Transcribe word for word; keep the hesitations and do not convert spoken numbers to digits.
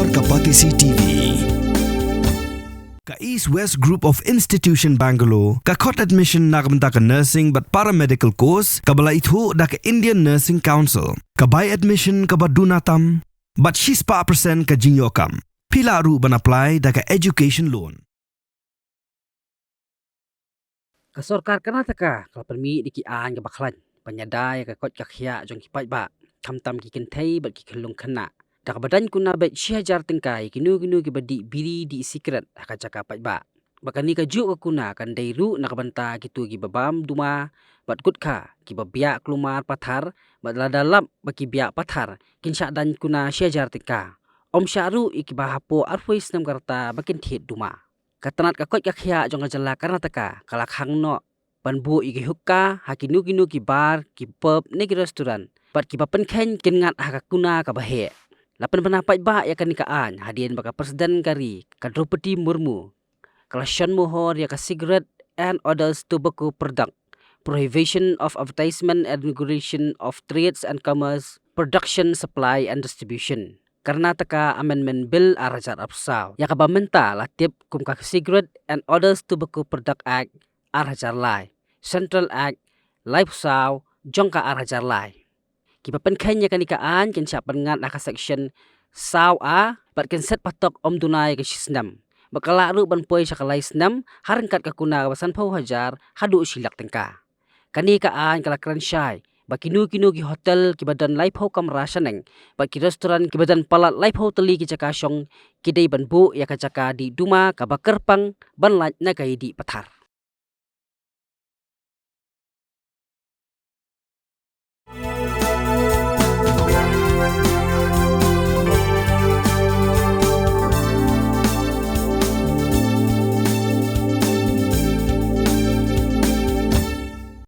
Ka Batesi T V. Ka East West Group of Institution Bangalore ka khot admission na ka bynta ka nursing bad paramedical course kaba la ithuh da ka Indian Nursing Council. Ka bai admission kaba duna tam bad shispah percent ka jingïoh kam. Phi lah ruh ban apply da ka education loan. Ka sorkar Karnataka ka la pynmih da ki aiñ kaba khlaiñ ban ïada ïa ka koit ka khiah jong ki paidbah, khamtam ki kynthei bad ki khyllung khynnah, da kaba daiñ kuna beit shi hajar tyngka ïa kino kino kiba dih biri dih sikret ha ka jaka paidbah. Ba kane kajuh ka kuna kan dei ruh na ka bynta kito kiba bam duma bad gutkha, kiba biah kulmar pathar, bad lada lap ba ki biah pathar kin shah daiñ kuna shi hajar tyngka. Ym shah ruh ïa kiba hapoh arphew snem ka rta ba kin thied duma. Ka tnat ka koit ka khiah jong ka jylla Karnataka ka la khang noh ban buh ïa ki hookah ha kino kino ki bar, ki pub ne ki restaurant, bad kiba pynkheiñ kin ngat ha ka kuna kaba heh. La pynbna paidbah ïa kane ka aiñ hadien ba ka President ka ri, ka Droupadi Murmu, ka la shon mohor ïa ka Cigarette and Others Tobacco Product Prohibition of Advertisement and Regulation of Trades and Commerce, Production, Supply and Distribution, Karnataka Amendment Bill ar hajar arphew saw, ïa kaba mynta la tip kum ka Cigarette and Others Tobacco Product Act ar hajar lai, Central Act laiphew saw jong ka ar hajar lai. Kiba pynkheiñ ïa kane ka aiñ kin shah pynngat ha ka section saw A bad kin set patok ym duna ïa ka shi snem, bad ka lah ruh ban poi sha ka lai snem ha ryngkat ka kuna kaba sanphew hajar haduh shi lak tyngka. Kane ka aiñ ka la kren shai ba kino kino ki hotel kiba don laiphew kamra shaneng bad ki restaurant kiba don palat laiphew tylli ki jaka shong ki dei ban buh ïa ka jaka dih duma kaba kyrpang ban lait na ka ïadih pathar.